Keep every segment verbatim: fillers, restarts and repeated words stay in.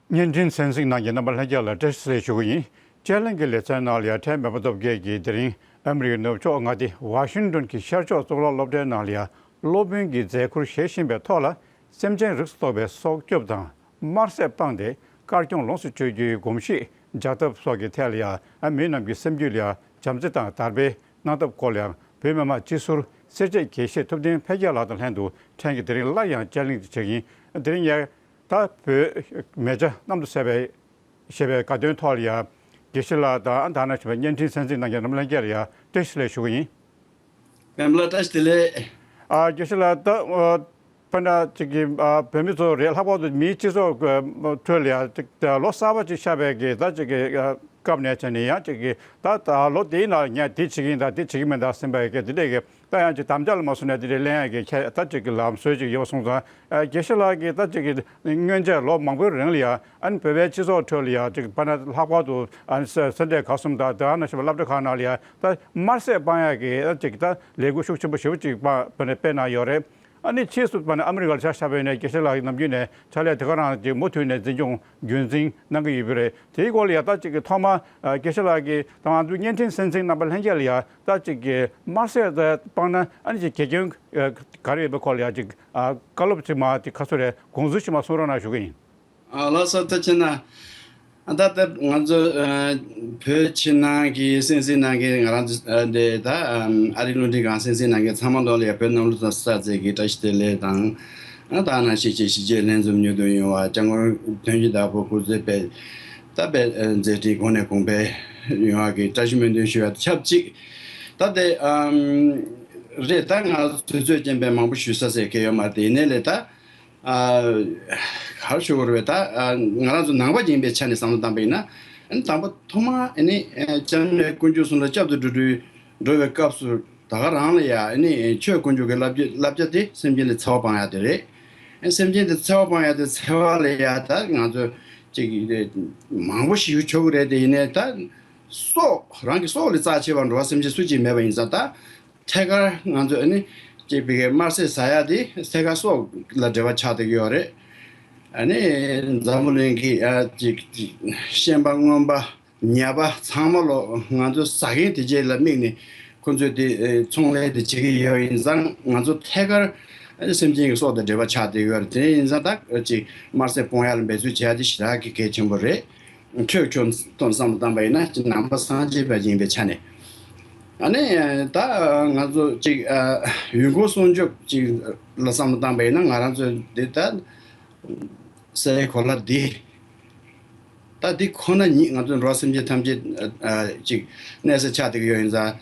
བརྙན་འཕྲིན་གསན་གཟིགས་གནང་མཁན་རྣམ་པ་ལྷན་རྒྱས་ལ་བཀྲ་ཤིས་བདེ་ལེགས་ཞུ་གི་ཡིན། དཔྱད་གླེང་གི་ལེ་ཚན་ནང་ལ་ཡང་ཕྲན་མེས་པོ་སྟོབས་རྒྱལ་གྱིས་དེ་རིང་ཨ་མི་རི་ཀའི་ནུབ་ཕྱོགས་མངའ་སྡེ་ཝ་ཤིང་ཏོན་གྱི་ཤར་ཕྱོགས་གཙུག་ལག་སློབ་གྲྭའི་ནང་ལ་ཡང་སློབ་དཔོན་གྱི་མཛད་ཁུར་བཞེས་བཞིན་པའི་ཐོག་ལ། སེམས་ཅན་རིགས་སུ་གཏོགས་པའི་སྲོག་སྐྱོབ་དང་དམར་ཟས་སྤངས་ཏེ་དཀར་སྐྱོང་ལོངས་སུ་སྤྱོད་རྒྱུའི་གོམས་གཤིས་འཇགས་ཐབས་སོགས་ཀྱི་ཐད་ལ་ཡང་མི་རྣམས་ཀྱི་སེམས་རྒྱུད་ལ་ཡང་བྱམས་བརྩེ་དང་དར་སྤེལ་གནང་ཐབས་སྐོར་ལ་ཡང་བོད་མི་མང་སྤྱི་ཟུར་སེར་བྱེས་དགེ་བཤེས་ཐུབ་བསྟན་འཕེལ་རྒྱས་ལགས་དང་ལྷན་དུ་ཕྲན་གྱིས་དེ་རིང་སླར་ཡང་དཔྱད་གླེང་བྱེད་ཀྱི་ཡིན། དེ་རིང་ཡང་ད་བོད་མེ་བྱ་གནམ་དུ་ཟེར་བའི་ཞེས་པའི་དགའ་སྟོན་ཐོག་ལ་ཡང་དགེ་བཤེས་ལགས་དང་ད་ནང་བཞིན་པའི་བརྙན་འཕྲིན་གསན་གཟིགས་གནང་མཁན་རྣམ་པ་ལྷན་རྒྱས་ལ་ཡང་བཀྲ་ཤིས་བདེ་ལེགས་ཞུ་གི་ཡིན། སྤེན་པ་ལགས་བཀྲ་ཤིས་བདེ་ལེགས། ཨ་དགེ་བཤེས་ལགས་ད་ཨ་དཔེར་ན་ཅིག་གི་ཨ་བོད་མི་ཚོ་རེད། ལྷག་པར་དུ་མིའི་སྤྱི་ཚོགས་ཀྱི་ཁྲོད་ལ་ཡང་ཅིག་ད་ལོ་གསར་པ་ཅིག་ཤར་བའི་གི་ད་ཅིག་གི་ཨ་སྐབས་ནས་བྱས་ནས་ཡང་ཅིག་གི་ད་ད་ལོ་དེའི་ནང་ངས་དེ་བྱེད་ཀྱི་ཡིན་ད་དེ་བྱེད་ཀྱི་མིན་ད་ཟེར་བའི་གི་དེ་འདྲས་ཀྱི་ད་ཡང་ཅིག་དམ་བཅའ་ལ་མ་སོང་ནས་དེ་འདྲས་ལེན་ཡག་གི་ཁྱད་ད་ཅིག་གི་ལམ་སྲོལ་ཅིག་ཡོད་སོང་ཙང་། ཨ་དགེ་བཤེས་ལགས་ཀྱིས་ད་ཅིག་གི་སྔོན་ཆད་ལོ་མང་པོའི་རིང་ལ་ཡང་ཨ་ནི་བོད་པའི་སྤྱི་ཚོགས་ཁྲོད་ལ་ཡང་ཅིག་དཔེར་ན་ལྷག་པར་དུ་ཨ་ནི་ས་ས་གནས་ག་གསུམ་དང་དེ་ནང་བཞིན་པའི་སློབ་གྲྭ་ཁག་ནང་ལ་ཡང་ད་དམར་ཟས་སྤང་ཡག་གི་ཨ་ཅིག་ད་ལས་འགུལ་ཤུགས་ཆེན་པོ་ཞེ་པོ་ཅིག་སྤང་སྤེལ་གནང་ཡོད་རེད། ཨ་ནི་ཕྱིས་སུ་དཔེར་ན་ཨ་མི་རི་ཀར་ཆ་བཞག་པ་ཡིན་ན་དགེ་བཤེས་ལགས་ཀྱིས་ནམ་རྒྱུན་ནས་ཕྱག་ལས་དེ་ག་རང་ཅིག་མུ་མཐུད་ནས་འཛིན་སྐྱོང་རྒྱུན་འཛིན་གནང་གི་ཡོད་པ་རེད། དེའི་སྐོར་ལ་ཡང་ད་ཅིག་གི་ཐོག་མ་ཨ་དགེ་བཤེས་ལགས་ཀྱིས་ད་ང་ཚོའི་བརྙན་འཕྲིན་གསན་གཟིགས་རྣམ་པ་ལྷན་རྒྱས་ལ་ཡང་ད་ཅིག་གི་དམར་ཟས་དེ་སྤངས་ན་ཨ་ནི་ཅིག་གལ་སྐྱོན་ཨ་ག་རེ་ཡོད་པའི་སྐོར་ལ་ཡང་ཅིག་ཨ་བཀའ་སློབ་ཅིག་མ་དེ་ཁ་སོ་རེ་དགོངས་ཚུལ་ཞིག་མ་གསུང་རོགས་གནང་ཞུ་གི་ཡིན། ཨ་ལགས་སོ། ཐུགས་རྗེ་ཆེ་གནང་། ཨ་ད་ལྟ་ང་ཚོ་ཨ་བོད་ཕྱི་ནང་གི་གསན་གཟིགས་གནང་མཁན་ང་རང་ཚོ་ཨ་འདི་ད་ཨ་ཨ་རི་རླུང་འཕྲིན་ཁང་གསན་གཟིགས་གནང་མཁན་ཚང་མ་ལོ་ལ་ཡ་བོད་གནམ་ལོ་ཚང་གསར་ཚེས་ཀྱི་བཀྲ་ཤིས་བདེ་ལེགས་དང་། ཨ་ད་ནང་བཞིན་ཅིག་གཞིས་བྱེས་ལྷན་འཛོམས་མྱུར་དུ་ཡོང་བ། སྐྱབས་མགོན་དོན་གྱི་བདག་པོ་སྐུ་ཚེ་དཔལ་ད་དཔལ་ཨ་མཛད་འཕྲིན་གོང་ནས་གོང་འཕེལ་ཡོང་བ་གི་བཀྲ་ཤིས་སྨོན་འདུན་ཞུ་བ་དང་ཆབས་ཅིག་ད་དེ་ཨམ་རེད། ད་ང་དུས་ཚོད་རྐྱེན་པས་མང་པོ་ཞུ་ས་ཟེར་མཁན་ཡོད་མ་རེད། དེ་ཡིན་ནའི་ལས་ད། ཨ་ག་རེ་ཞུ་དགོས་རེད་པས། ད་ཨ་ང་རང་ཚོ་ནང་པ་ཡིན་པའི་ཆ་ནས་བསམ་བློ་བཏང་པ་ཡིན་ན། ཨ་ནི་དང་པོ་ཐོག་མ་ཨ་ནི་ཨ་སྐྱབས་གནས་དཀོན་མཆོག་གསུམ་ལ་སྐྱབས་སུ་འགྲོ་འགྲོ་འགྲོ་བའི་སྐབས་སུ་ད་ག་རང་ལ་ཡ་ཨ་ནི་ཆོས་དཀོན་མཆོག་གི་བསླབ་བྱ་བསླབ་བྱ་དེ་སེམས་ཅན་ལ་འཚེ་བ་སྤང་ཡ་དེ་རེད། ཨ་སེམས་ཅན་དེ་འཚེ་བ་སྤང་ཡ་དེ་འཚེ་བ་ལ་ཡ་ད་ང་ཚོ་ཅིག་མང་པོ་ཞིག་ཆོག་གི་རེད། དེ་ཡིན་ནའི་ད་སྲོག་རང་གི་སྲོག་ལས་རྩ་ཆེ་བ་འགྲོ་བ་སེམས་ཅན་སུ་གཅིག་མེད་པ་ཡིན་ཙང་ད། ཐད་ཀར་ང་ཚོས་ཨ་ནི་ཅིག་བི་གའི་དམར་ཟས་ཟ་ཡ་དེ་ཐད་ཀར་སྲོག་ལ་འབྲེལ་བ་ཆགས་བསྡད་ཀྱི་ཡོད་རེད། ཨ་ནི་འཛམ་བུ་གླིང་གི་ཨ་ཅིག་ཅིག་ཤན་པ་རྔོན་པ་ཉ་པ་ཚང་མ་ལོ་ང་ཚོ་ཟ་མཁན་དེ་རྗེས་ལ་དམིགས་ནས་ཁོ་ཚོས་དེ་ཨེ་ཚོང་ལས་དེ་བྱེད་ཀྱི་ཡོད་ཡིན་ཙང་། ང་ཚོ་ཐད་ཀར་ཨ་ནི་སེམས་ཅན་གྱི་སྲོག་དང་འབྲེལ་བ་ཆགས་བསྡད་ཀྱི་ཡོད་རེད། དེ་ཡིན་ཙང་ད་ཅིག་དམར་ཟས་སྤོང་ཡ་ལ་འབད་རྩོལ་བྱེད་ཡ་དེ་ཞེ་དྲག་གི་གལ་ཆེན་པོ་རེད། ཆོས་ཕྱོགས་ཐོག་བསམ་བློ་བཏང་པ་ཡིན་ན་ནང་པ་སངས་རྒྱས་པ་ཡིན་པའི་ཆ་ནས། ཨ་ནི་ད་ང་ཚོ་ཅིག་ཨ་ཡུལ་འཁོར་སྲུང་སྐྱོབ་ཅིག་ལ་བསམ་བློ་བཏང་པ་ཡིན་ན་ང་རང་ཚོ་འདི་ད་སའི་གོ་ལ་འདི་ད་འདི་ཁོ་ན་ཉིད་ང་ཚོ་འགྲོ་བ་སེམས་ཅན་ཐམས་ཅད་ཨ་ཅིག་གནས་ས་ཆགས་བསྡད་ཀྱི་ཡོད་ཡིན་ཙང་།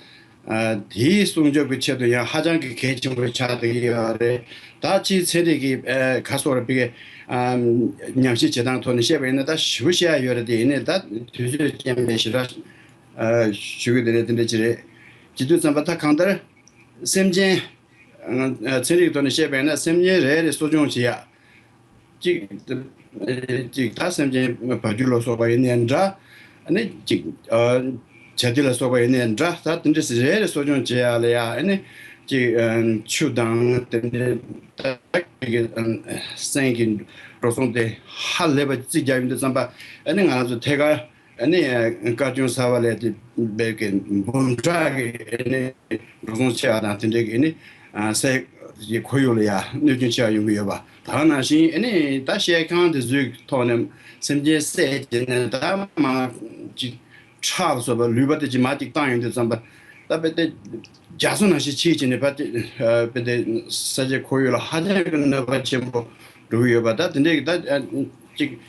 ཨ་དེའི་སྲུང་སྐྱོབ་ཀྱི་ཆེད་དུ་ཡང་ཧ་ཅང་གི་གལ་ཆེན་པོ་ཆགས་བསྡད་ཀྱི་ཡོད་རེད། ད་ཕྱིའི་ཚན་རིག་གི་ཨ་ཁ་སོགས་ར་བི་གའི་ཨ་ཉམས་ཞིབ་བྱེད་སྟངས་ཐོག་ནས་བཤད་པ་ཡིན་ན་ད་ཞིབ་པོ་བཤད་ཡ་ཡོད་རེད། དེ་ཡིན་ནའི་ད་དུས་ཚོད་རྐྱེན་པས་ཞེ་དྲག་ཨ་ཞུ་གི་དེ་རེད། དེ་འདྲ་ཅི་རེད། བྱེད་དུས་ཙམ་པ་ད་གང་ལྟར་སེམས་ཅན་ཨ་ཚན་རིག་ཐོག་ནས་བཤད་པ་ཡིན་ན་སེམས་ཅན་རེ་རེ་གསོ་སྐྱོང་བྱེད་ཡ། གཅིག་གཅིག་ད་སེམས་ཅན་བ་རྒྱུ་ལ་སོགས་པ་ཡིན་ནའི་འདྲ། ཨ་ནི་གཅིག་བྱ་དུས་ལ་སོགས་པ་ཡིན་ནའི་འདྲ། ད་དེ་འདྲ་རེ་རེ་གསོ་སྐྱོང་བྱེད་ཡ་ལ་ཡ་ཨ་ནི་གཅིག་ཆུ་དང་དེ་འདྲའི་ད་གི་སེམས་ཀྱི་འགྲོ་སོང་དེ་ཧ་ལས་པ་རྩིས་རྒྱག་ཡོང་དུས་ཙམ་པ་ཨ་ནི་ང་རང་ཚོ་ཐད་ཀར། ཨ་ནི་དཀར་ཆུང་ཟ་བ་ལས་དེ་བས་ཀྱི་འབུམ་ཕྲག་གི་ཨ་ནི་འགྲོ་སོང་ཆེ་བ་དང་དེ་འདྲའི་གི་ཨ་ནི་ཨ་སའི་ཁོར་ཡུག་ལ་ཡ་གནོད་སྐྱོན་ཆེ་བ་ཡོང་གི་ཡོད་པ། ད་ག་ནང་བཞིན་ཨ་ནི་ད་བཤད་ཁང་དེ་ཚོའི་ཐོག་ནས་སེམས་ཅན་བསད་བྱས་ནས་ད་མ་ཅིག་ཁྲག་ལ་སོགས་པ་ལུད་པ་དེ་ཅིག་མ་ཅིག་བཏང་ཡོང་དུས་ཙམ་པ་ད་དཔེ་དེ་རྒྱ་མཚོ་ནང་བཞིན་ཆེ་བྱས་ནས་ཕ་དེ་དཔེ་དེ་ས་ཆའི་ཁོར་ཡུག་ལ་ཧ་ཅང་གི་གནོད་པ་ཆེན་པོ་འགྲོ་གི་ཡོད་པ། ད་དེ་འདྲའི་གི་ད་ཅིག་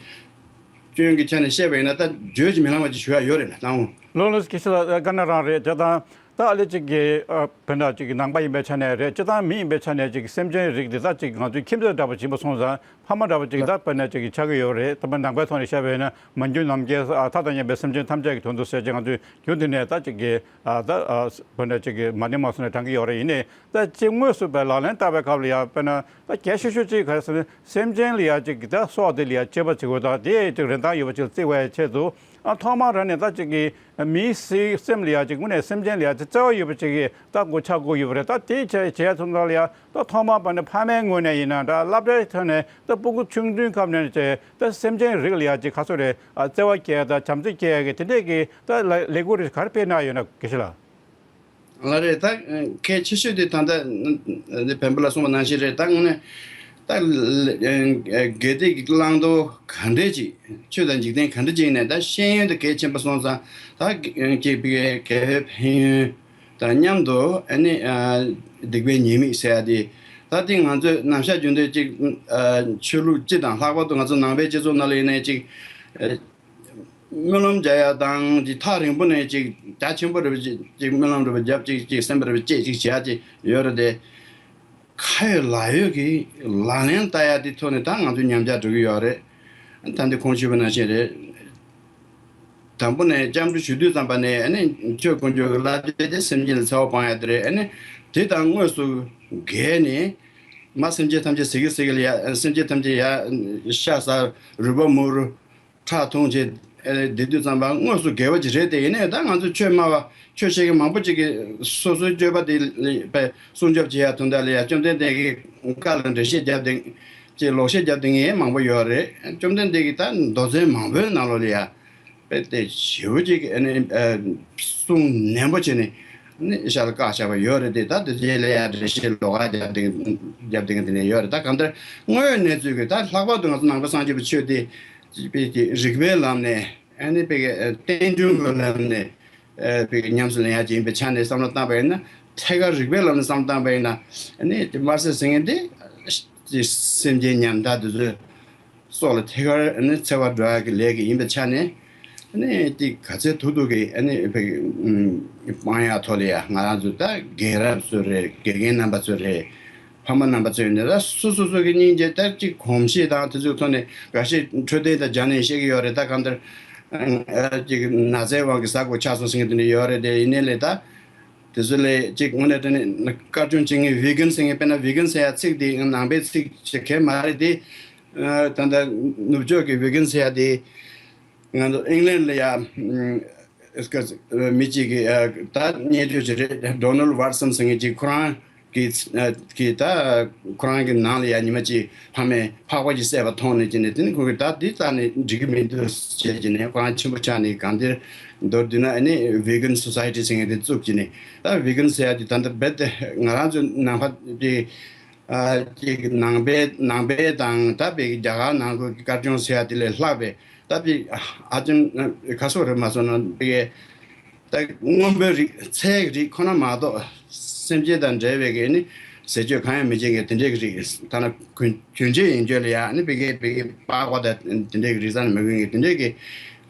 སྐྱོན་གྱི་ཆ་ནས་བཤད་པ་ཡིན་ན་ད་བརྗོད་ཀྱིས་མི་ལང་བ་ཅིག་ཞུ་ཡ་ཡོད་རེད་ལ་ད་འོང་། ལགས་ལགས་སོ། དགེ་བཤེས་ལགས་དཀའ་ངལ་རང་རེད། དེ་དང་ད་ཨ་ལེ་ཅིག་གི་ཨ་དཔེར་ན་ཅིག་གི་ནང་པ་ཡིན་པའི་ཆ་ནས་རེད། སྤྱིར་བཏང་མི་ཡིན་པའི་ཆ་ནས་ཅིག་སེམས་ཅན་རིགས་འདི་ད་ཅིག་ང་ཚོའི་ཁྱིམ་མཚེས་འདྲ་པོ་ཡིན་པ་སོང་ཙང་ཕ་མ་འདྲ་པོ་ཅིག་ད་དཔེར་ན་ཅིག་གི་ཆགས་ཀྱི་ཡོད་རེད། ད་ནང་པའི་ཐོག་ནས་བཤད་པ་ཡིན་ན་མ་གྱུར་ནམ་མཁའི་ཨ་མཐའ་དང་མཉམ་པའི་སེམས་ཅན་ཐམས་ཅད་ཀྱི་དོན་དུ་ཟེར་ཅིག་ང་ཚོས་རྒྱུ་འདི་ནས་ད་ཅིག་གི་ཨ་ད་ཨ་དཔེར་ན་ཅིག་གི་མ་ཎི་མ་སོང་ནས་བགྲང་གི་ཡོད་རེད། ཡིན་ནའི་ད་ཅིག་དངོས་སུ་བའི་ལག་ལེན་བསྟར་བའི་སྐབས་ལ་ཡང་དཔེར་ན་ད་གལ་ཆེ་ཤོས་ཅིག་ག་རེ་ཟེར་ན། སེམས་ཅན་ལ་ཡ་ཅིག་ད་སྲོག་དེ་ལ་ཡ་གཅེས་པ་བྱེད་དགོས་དང་དེ་ཅིག་རིན་ཐང་ཡོད་པ་ཅིག་བརྩི་བའི་ཆེད་དུ་ ཨ་ཐོག་མར་རང་ནས་ད་ཅིག་གི་མིའི་སེམས་ལ་ཡ་ཅིག་དངོས་གནས་སེམས་ཅན་ལ་ཡ་ཅིག་བརྩེ་བ་ཡོད་པ་ཅིག་གི་ད་སྒོ་ཆགས་དགོས་ཡོད་པ་རེད། ད་དེ་བྱས་བྱས་ཚུན་ཚོད་ལ་ཡ་ད་ཐོག་མར་བར་ནས་ཕ་མའི་ངོས་ནས་ཡིན་ན་འདྲ། སློབ་གྲྭའི་ཐོག་ནས་ད་སྤུ་གུ་ཆུང་ཆུང་སྐབས་ནས་བྱས་ད་སེམས་ཅན་རིགས་ལ་ཡ་ཅིག་ག་ཚོད་རེད། ཨ་བརྩེ་བ་སྐྱེ་ཡ་ད་བྱམས་བརྩེ་སྐྱེ་ཡ་གི་དེ་འདྲས་ཀྱི་ད་ལས་ལས་འགུལ་རེ་ག་རེ་སྤེལ་གནང་ཡོད་ན། དགེ་བཤེས་ལགས། ལགས་རེད། ད་གལ་ཆེ་ཤོས་དེ་ད་ལྟ་བན་པོ་ལ་གསུངས་པ་ནང་བཞིན་རེད། ད་དངོས་གནས་ད་དགེ་སྡིག་གི་བླང་དོར་ག་འདྲས་ཅིག་ཆོས་དང་འཇིག་རྟེན་ག་འདྲས་ཅིག་ཡིན་ནའི་ད་ཤེས་ཡོན་དེ་གལ་ཆེན་པོ་སོང་ཙང་ད་སྐྱེས་པའི་དགེ་བའི་ཕན་ཡོན་དང་མཉམ་དུ་ཨ་ནི་སྡིག་པའི་ཉེས་དམིགས་ཟེར་ཡ་དེ་ད་དེ་ང་ཚོས་ནམ་ཞག་རྒྱུན་དུ་ཅིག་ཆོས་ལུགས་སྤྱི་དང་ལྷག་པར་དུ་ང་ཚོ་ནང་པའི་སྤྱི་ཚོགས་ནང་ལ་ཡིན་ནའི་ཅིག་སྨོན་ལམ་རྒྱག་ཡ་དང་ཅིག་ཐག་རིང་པོ་ནས་ཅིག་རྒྱ་ཆེན་པོ་རེ་བ་ཅིག་ཅིག་སྨོན་ལམ་རེ་བ་རྒྱབ། ཅིག་ཅིག་སེམས་པ་རེ་བ་ཅིག་ཅིག་བྱེད་ཡ་ཅིག་ཡོད་རེད་དེ། ཁ་ཡོད་ལག་ཡོད་ཀྱི་ལག་ལེན་བསྟར་ཡ་དེ་ཐོག་ནས་ད་ང་ཚོ་ཉམས་ཆག་འགྲོ་གི་ཡོད་རེད། ད་འདི་གོང་ཞུས་པ་ནང་བཞིན་རེད། དང་པོ་ནས་སྐྱབས་འགྲོ་ཞུ་དུས་ཙམ་པ་ནས་ཨ་ནི་ཆོས་དཀོན་མཆོག་གི་བསླབ་བྱ་དེ་སེམས་ཅན་ལ་འཚེ་བ་སྤང་ཡ་དེ་རེད། ཨ་ནི་དེ་དང་དངོས་སུ་འགལ་ནས་མ་སེམས་ཅན་ཐམས་ཅད་ཟེར་གི་ཟེར་གི་ལ་ཡ། སེམས་ཅན་ཐམས་ཅད་ཡ་ཤ་ཟ་རུས་པ་མུར། ཁྲག་འཐུང་བྱེད་ཨེ་བསྡད་དུས་ཙམ་པ་དངོས་སུ་དགེ་བ་ཅིག་རེད་དེ། ཡིན་ནའི་ད་ང་ཚོ་ཆོས་སྨྲ་བ་ཆོས་བཤད་མཁན་མང་པོ་ཅིག་གིས་སོ་སོའི་སྤྱོད་པ་དེ་ལ་དཔེ་སྲུང་སྐྱོབ་བྱེད་ཡ་དོན་དག་ལ་ཡ་བཅོམ་ལྡན་འདས་ཀྱི་བཀའ་ལ་འགྲེལ་བཤད་བརྒྱབ་བསྡད་ཅིག་ལོག་བཤད་བརྒྱབ་བསྡད་མཁན་མང་པོ་ཡོད་རེད། བཅོམ་ལྡན་འདས་ཀྱིས་ད་མདོ་ཚན་མང་པོའི་ནང་ལོགས་ལ་ཡ་དཔེ་དེ་ཞེ་པོ་ཅིག་ཨ་ནི་ཨ་གསུང་ནན་པོ་བྱས་ནས་ཨ་ནི་ཤ་ལ་བཀག་བཞག་པ་ཡོད་རེད་དེ། ད་དེ་རྗེས་ལ་ཡ་འགྲེལ་བཤད་ལོགས་ཀ་བརྒྱབ་བསྡད་བརྒྱབ་བསྡད་མཁན་དེ་འདྲ་ཡོད་རེད། ད་གང་ལྟར་དངོས་ཡོད་གནས་ཚུལ་གྱི་ད་ལྷག་པར་དུ་ང་ཚོ་ནང་པ་སངས་རྒྱས་པའི་ཆོས་དེ། དཔེ་དེ་རིགས་པའི་ལམ་ནས་ཨ་ནི་དཔེ་རྟེན་འབྱུང་གི་ལམ་ནས་ཨ་དཔེ་ཉམས་སུ་ལེན་ཡག་ཅིག་ཡིན་པའི་ཆ་ནས་བསམ་བློ་བཏང་པ་ཡིན་ན། ཐད་ཀར་རིགས་པའི་ལམ་ནས་བསམ་བློ་བཏང་པ་ཡིན་ན་ཨ་ནི་དམར་ཟས་ཟེར་མཁན་དེ་སེམས་ཅན་ཉམ་ཐག་དེ་ཚོའི་སྲོག་ལ་ཐད་ཀར་ཨ་ནི་འཚེ་བ་འགྲོ་ཡག་གི་ལས་ཀྱི་ཡིན་པའི་ཆ་ནས་ཨ་ནི་དེ་ག་ཚད་ཐུབ་ཐུབ་ཀྱིས་ཨ་ནི་དཔེ་སྤང་ཡག་ཐོག་ལ་ཡ། ང་རང་ཚོ་ད་རྒན་རབས་ཚོ་རེད། དགེ་རྒན་རྣམ་པ་ཚོ་རེད། ཕ་མ་རྣམ་པ་ཚོས་ནི་ད་སོ་སོ་སོ་གི་སྙིང་རྗེ་ལྟར་གཅིག་གོམས་གཤིས་དང་དེ་ཚོའི་ཐོག་ནས་འགའ་ཤས་འཕྲོད་བསྟེན་དང་སྦྱར་ནས་བཤད་ཀྱི་ཡོད་རེད། ད་གང་ལྟར་ཨ་ཅིག་ན་ཚའི་དབང་གིས་ཟ་དགོས་ཆགས་སོང་ཟེར་མཁན་དེ་འདྲ་ཡོད་རེད་དེ། ཡིན་ནའི་ལས་ད་དེ་ཚོ་ལས་གཅིག་དངོས་གནས་དྲང་གནས་དཀར་སྐྱོང་བྱེད་མཁན་ཝི་གན་ཟེར་མཁན། དཔེར་ན་ཝི་གན་ཟེར་ཡ་ཚིག་དེ་ནང་པའི་ཚིག་ཅིག་གང་ཡང་མ་རེད་དེ། ད་ལྟ་ནུབ་ཕྱོགས་ཀྱི་ཝི་གན་ཟེར་ཡ་དེ་ང་ཚོ་ཨིང་ལན་ལ་ཡ་མི་གཅིག་གིས་ད་བརྙས་བཅོས་ཅིག་རེད། ཌོ་ནལ་ཝར་སན་ཟེར་མཁན་གཅིག་ཁོ་རང་གི་གི་ད་ཁོ་རང་གི་ནང་ལ་ཡ་ཉི་མ་གཅིག་ཕ་མས་ཕག་པ་ཅིག་བསད་པ་མཐོང་ནས་ཀྱི་ནས། དེ་ནས་ཁོ་གིས་ད་འདི་རྩ་ནས་འགྲིག་གི་མི་འདུག་ཟེར་གྱི་ནས། ཁོ་རང་ཆེན་པོ་ཆགས་ནས་གང་དེར་མདོར་བསྡུས་ན་ཨ་ནི་ཝི་གན་སོ་སའི་ཊི་ཟེར་མཁན་དེ་བཙུགས་ཀྱི་ནས། ད་ཝི་གན་ཟེར་ཡ་དེ་ད་ལྟ་རྦད་དེ་ང་རང་ཚོ་ནང་པ་དེ། ཨ་ཅིག་ནང་པའི་ནང་པའི་དང་ད་དཔེ་རྒྱ་གར་ནང་ཁུལ་གྱི་དཀར་སྐྱོང་ཟེར་ཡ་དེ་ལས་ལྷག་པའི་ད་དཔེ་ཧ་ཅང་ཁ་སོག་རེད་མ་སོང་ན་དཔེ་ད་སྔོན་པོའི་རིགས་ཚལ་གྱི་རིགས་ཁོ་ན་མ་གཏོགས་སེམས་ཅན་དང་འབྲེལ་བའི་གི་ནི་ཟས་སྤྱོད་གང་ཡང་མི་བྱེད་མཁན་དེ་འདྲའི་གི་རིགས། ཐ་ན་གྱོན་གྱོན་ཆས་ཡིན་རྒྱུ་ལ་ཡ་ནི་དཔེ་གི་དཔེ་གི་པགས་པ་དང་དེ་འདྲའི་གི་རིགས་ཙམ་མི་གོན་གི་དེ་འདྲའི་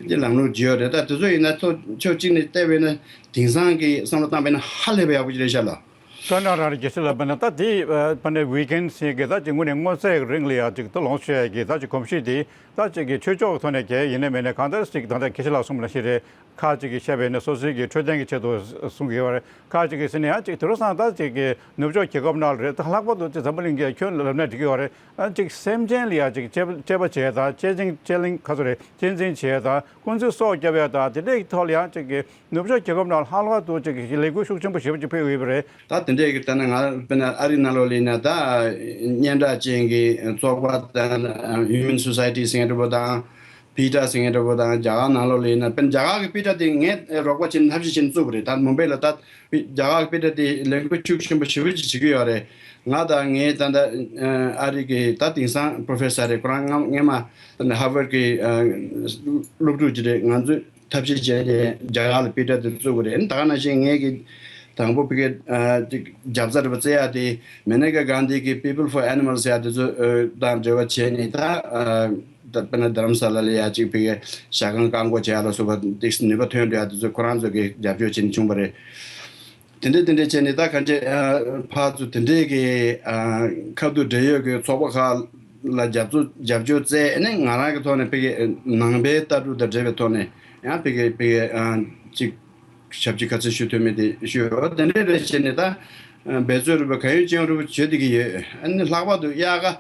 གི་ལམ་ལུགས་ཅིག་ཡོད་རེད། ད་དེ་ཚོ་ཡིན་ན་ཐོག་ཕྱོགས་གཅིག་ནས་བལྟས་པས་ན་དེང་སང་གི་བསམ་བློ་བཏང་པས་ན་ཧ་ལས་པའི་ཡག་པོ་ཅིག་རེད་ཤག་ལགས། བཀའ་དྲིན་རང་རེད། དགེ་བཤེས་ལགས། དཔེར་ན་ད་དེ་ཨ་དཔེར་ན་ཝི་གན་ཟེར་གི་ད་ཅིག་དངོས་གནས་སྔོ་ཚལ་གྱི་རིགས་ལ་ཡ་ཅིག་ད་ལོངས་སྤྱོད་ཀྱི་ད་ཅིག་གོམས་གཤིས་དེ་ད་ཅིག་གི་ཆོས་ཕྱོགས་ཐོག་ནས་གལ་ཡིན་ནའི་མིན་ནའི་གང་ལྟར་ཅིག་ད་ལྟ་དགེ་བཤེས་ལགས་གསུངས་པ་ནང་བཞིན་རེད། ཁ་ཅིག་གིས་བཤད་པས་ནི་སོ་སོའི་གི་འཕྲོད་བསྟེན་གྱི་ཆེད་དུ་གསུང་གི་ཡོད་རེད། ཁ་ཅིག་གིས་ཟེར་ནས་ཡང་ཅིག་དེ་རུ་སང་ད་ཅིག་གི་ནུབ་ཕྱོགས་རྒྱལ་ཁབ་ནང་ལ་རེད། ད་ལྷག་པར་དུ་ཅིག་འཛམ་བུ་གླིང་གི་ཁྱོན་ལབ་ན་འགྲིག་གི་ཡོད་རེད། ཨ་ཅིག་སེམས་ཅན་ལ་ཡ་ཅིག་དཔྱད་དཔྱད་པ་བྱས་དང་དཔྱད་འཛིན་དཔྱད་གླེང་ཁ་སོ་རེད། དཔྱད་འཛིན་བྱས་དང་སྐུ་ཚེ་སྲོག་སྐྱོབ་ཡ་དང་དེ་འདྲའི་ཐོག་ལ་ཡང་ཅིག་གི་ནུབ་ཕྱོགས་རྒྱལ་ཁབ་ནང་ལྷག་ལྷག་ཏུ་ཅིག་གི་ལས་འགུལ་ཤུགས་ཆེན་པོ་ཞེ་པོ་ཅིག་སྤེལ་ཡོད་པ་རེད། ད་དེ་འདྲས་ཀྱི་ལྟ་ན་ང་དཔེར་ན་ཨ་རི་ནང་ལོགས་ལ་ཡིན་ན་ད་སྙན་གྲགས་ཅན་གྱི་ཚོགས་པ་དང་ཧིའུ་མན་སོ་སའི་ཊི་ཟེར་མཁན་འདྲ་པོ་དང་པི་ཊ་ཟེར་མཁན་འདྲ་པོ་དང་། རྒྱ་གར་ནང་ལོགས་ལ་ཡིན་ན་དཔེར་ན་རྒྱ་གར་གྱི་པི་ཊ་དེ་ངས་རོགས་པ་བྱས་ནས་ཐབས་ཤེས་བྱས་ནས་བཙུགས་པ་རེད། ད་མུམ་བེ་ལ་ད་རྒྱ་གར་གྱི་པི་ཊ་དེ་ལས་འགུལ་ཤུགས་ཆེན་པོ་ཞེ་པོ་ཅིག་བྱེད་ཀྱི་ཡོད་རེད། ང་དང་ངའི་ད་ལྟ་ཨ་རི་གི་ད་དེང་སང་པོ་རོ་ཕེ་སར་རེད། ཁོ་རང་སྔ་སྔས་མ་ཧར་ཝར་གྱི་སློབ་ཕྲུག་ཅིག་རེད། ང་ཚོས་ཐབས་ཤེས་བྱས་ཏེ་རྒྱ་གར་ལ་པི་ཊ་དེ་བཙུགས་པ་རེད། ད་ག་ནང་བཞིན་ངས་ཀྱི་དང་པོ་ཕ་གི་ཨ་ཅིག་རྒྱབ་རྩ་རེ་བ་རྩེ་ཡ་དེ་མེ་ནེ་ཀ་གྷན་དྷི་གི་People for Animals ཟེར་ཡ་དེ་ཚོ་ཨ་དང་འབྲེལ་བ་བྱས་ནས་ད་ཨ་ད་དཔེར་ན་རྡ་རམ་ས་ལ་ལ་ཡ་ཅིག་ཕ་གི་ཞལ་ཁང་བཀག་འགོག་བྱེད་ཡ་ལ་སོགས་པ་ཏོག་ཙམ་ནུས་པ་ཐོན་འགྲོ་ཡ་དེ་ཚོ་ཁོ་རང་ཚོ་གི་རྒྱབ་སྐྱོར་བྱས་ནས་བྱུང་བ་རེད། དེ་འདྲས་དེ་འདྲས་བྱས་ནས་ད་གང་ཅི་ཨ་ཕར་ཚུར་དེ་འདྲས་ཀྱི་ཨ་ཁ་ཐུག་འབྲེལ་ཡོད་ཀྱི་ཚོགས་པ་ཁག་ལ་རྒྱབ་སྐྱོར་རྒྱབ་སྐྱོར་བཙལ་ནས་ང་རང་གི་ཐོག་ནས་ཕ་གི་ནང་པའི་ལྟ་གྲུབ་དང་འབྲེལ་བའི་ཐོག་ནས་ཡང་ཕ་གི་ཕ་གི་ཨ་ཅིག་ཞབས་ཕྱི་ག་ཚོད་ཞུ་ཐུབ་མིན་དེ་ཞུ་ཡོད། དེ་འདྲས་རེད་བྱས་ནས་ད་འབད་རྩོལ་རུ་བ་གང་ཡོད་ཅི་ཡོང་རུ་བ་བྱེད་བསྡད་ཀྱི་ཡོད། ཨ་ནི་ལྷག་པར་དུ་དབྱར་ཁ་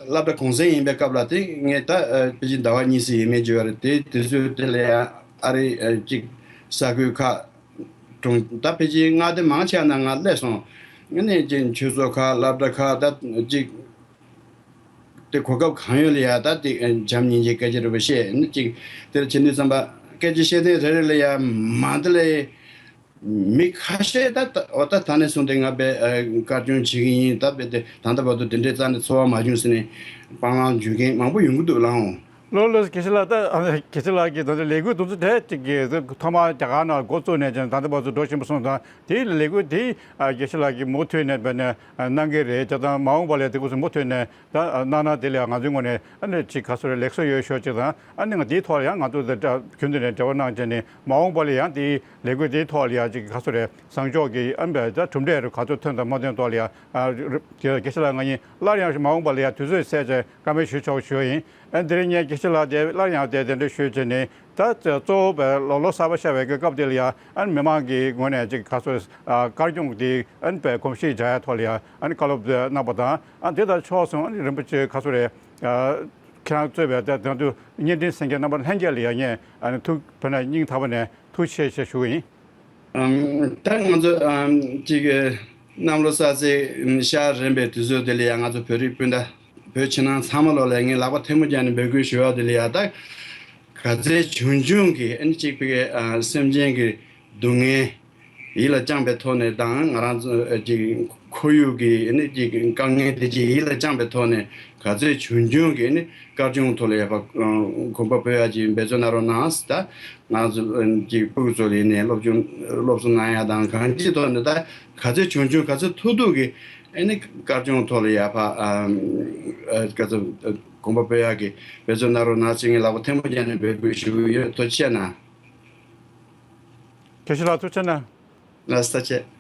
སློབ་གྲྭ་གུང་སེང་ཡིན་པའི་སྐབས་ལ་དེ་ངས་ད་ཨ་པེ་ཅིན་ཟླ་བ་གཉིས་ཙམ་ཡས་མས་བརྗོད་ཡོད་རེད། དེ་དུས་ཚོད་དེ་ལ་ཡང་ ཨ་རི་ཨ་ཅིག་ས་ཁུལ་ཁག་གྲོང་ད་ཕལ་ཆེར་མངའ་སྡེ་མང་ཆེ་བ་ནང་ང་སླེབས་སོང་། ཨ་ནི་ཅིག་ཆོས་ཚོགས་ཁག་སློབ་གྲྭ་ཁག་ད་ཅིག་དེ་གོ་སྐབས་གང་ཡོད་ལ་ཡ་ད་དེ་བྱམས་སྙིང་རྗེ་སྐད་ཆ་རེ་བ་བཤད། ཨ་ནི་ཅིག་དེར་བྱེད་དུས་ཙམ་པ་སྐད་ཆ་བཤད་ཐེངས་རེ་རེ་ལ་ཡ་མ་འདི་ལ་མི་ཁ་ཤས་ད་ད་འོ་ད་ད་ནས་བཟུང་སྟེ་ང་དཔེ་ཨ་དཀར་སྐྱོང་བྱེད་ཀྱི་ཡིན། ད་དཔེ་དེ་ད་ལྟ་བར་དུ་དེ་འདྲའི་རྩ་ནས་ཚོར་བ་མ་བྱུང་ཟེར་ནས་སྤང་བླང་འཇུག་མཁན་མང་པོ་ཡོང་གི་འདུག་ལགས་འོང་། ལགས་ལགས། དགེ་བཤེས་ལགས། ད་ཨ་དགེ་བཤེས་ལགས་ཀྱིས་ད་ལྟ་ལས་འགུལ་དེ་ཚོ་དེ་གཅིག་གིས་ཐོག་མར་རྒྱ་གར་ནང་འགོ་བཙུགས་ནས་ཀྱང་ད་ལྟ་བར་དུ་འགྲོ་བཞིན་པ་སོང་ཙང་དེའི་ལས་འགུལ་དེ་ཨ་དགེ་བཤེས་ལགས་ཀྱིས་མུ་མཐུད་ནས་དཔེར་ན་གནང་གི་རེད། ད་ལྟ་མ་འོངས་པ་ལ་དེ་སྐོར་སུ་མུ་མཐུད་ནས་ད་གནང་ན་དེ་ལ་ང་ཚོའི་ངོས་ནས་ཨ་ནི་ཅིག་ག་ཚོད་རེད་ལེགས་སོ་ཡོད་ཤོས་ཅིག་དང་། ཨ་ནི་ང་དེའི་ཐོག་ལ་ཡང་ང་ཚོ་དེ་རྒྱུན་དུ་ནས་འབྲེལ་བ་གནང་བྱས་ནས་མ་འོངས་པ་ལ་ཡང་དེའི་ལས་འགུལ་དེའི་ཐོག་ལ་ཡང་ཅིག་ག་ཚོད་རེད་བཟང་ཕྱོགས་ཀྱི་ཨ་ནི་ད་གྲུབ་འབྲས་རུ་ག་ཚོད་ཐོན་དང་མ་ཐོན་ཐོག་ལ་ཡང་ཨ་དགེ་བཤེས་ལགས་ང་གཉིས་སླར་ཡང་མ་འོངས་པ་ལ་ཡང་དུས་ཚོད་གསལ་བྱས་བཀའ་མོལ་ཞུ་ཆོག་ཞུ་བ་ཡིན། ཨ་འདིར་ངས་དགེ་བཤེས་ལགས་དེ་སླར་ཡང་དེ་གདན་འདྲེན་ཞུས་བྱས་ནས་ད་གཙོ་བོ་བས་ལོ་ལོ་གསར་པ་ཤར་བའི་གི་སྐབས་དེ་ལ་ཡང་ཨ་མི་མང་གི་ངོས་ནས་ཅིག་ག་ཚོད་ཨ་དཀར་སྐྱོང་དེ་ཨ་བས་གོམས་གཤིས་འཇགས་ཡ་ཐོག་ལ་ཡང་ཨ་བཀའ་སློབ་གནང་པ་དང་། ཨ་དེ་དང་ཕྱོགས་མཚུངས་ཨ་རིན་པོ་ཆེ་ག་ཚོད་རེད་ཨ་ཁྱེད་རང་གཙོས་པའི་ད་དེང་དུས་བརྙན་འཕྲིན་གསན་མཁན་རྣམ་པ་ལྷན་རྒྱས་ལ་ཡང་ངས་ཨ་ཐུགས་ཕན་སྙིང་ཐག་པ་ནས་ཐུགས་རྗེ་ཆེ་ཞུ་གི་ཡིན། ཨམ། ད་ང་ཚོ་ཨམ་ཅིག་གནམ་ལོ་གསར་ཚེས་ཤར་རན་པའི་དུས་ཚོད་དེ་ལ་ཡང་ང་ཚོ་བོད་རིགས་སྤུན་ཟླ་བོད་ཕྱི་ནང་ཚང་མ་ལོ་ལ་ངས་ལག་པ་ཐལ་མོ་སྦྱར་ནས་འབོད་སྐུལ་ཞུ་བ་དེ་ལ་ཡང་ད་ག་ཚོད་བྱུང་བྱུང་གི་ཨ་ནི་ཅིག་ཕ་གི་ཨ་སེམས་ཅན་གྱི་སྡུག་བསྔལ་ཡིད་ལ་བཅངས་པའི་ཐོག་ནས་དང་ང་རང་ཚོ་ཨ་ཅིག་ཁོར་ཡུག་གི་ཨ་ནི་ཅིག་དཀའ་ངལ་དེ་ཅིག་ཡིད་ལ་བཅངས་པའི་ཐོག་ནས་ག་ཚོད་བྱུང་བྱུང་གི་ཨ་ནི་དཀར་སྐྱོང་ཐོག་ལ་ཡ་ཕ་གོམ་པ་སྤོས་ཡ་ཅིག་འབད་བརྩོན་གནང་རོགས་གནང་ཟེར། ད་ང་ཚོ་གཅིག་ཕྲུ་གུ་ཚོ་ལ་ཡིན་ནའི་སློབ་སྦྱོང་སློབ་གསོ་གནང་ཡ་དང་གང་ཅིའི་ཐོག་ནས་ད་ག་ཚོད་བྱུང་བྱུང་ག་ཚོད་ཐུབ་ཐུབ་ཀྱིས་ཨ་ནི་དཀར་སྐྱོང་ཐོག་ལ་ཡ་ཕ་ཨ་ཨ་ག་ཚོད་གོམ་པ་སྤོ་ཡ་གི་འབད་བརྩོན་གནང་རོགས་གནང་ཅེས་ངས་ལག་པ་ཐལ་མོ་སྦྱར་ནས་འབོད་སྐུལ་ཞུ་གི་ཡོད། ཐུགས་རྗེ་ཆེ་གནང་། དགེ་བཤེས་ལགས་ཐུགས་རྗེ་གནང་། ལགས་སོ་ཐུགས་རྗེ་ཆེ།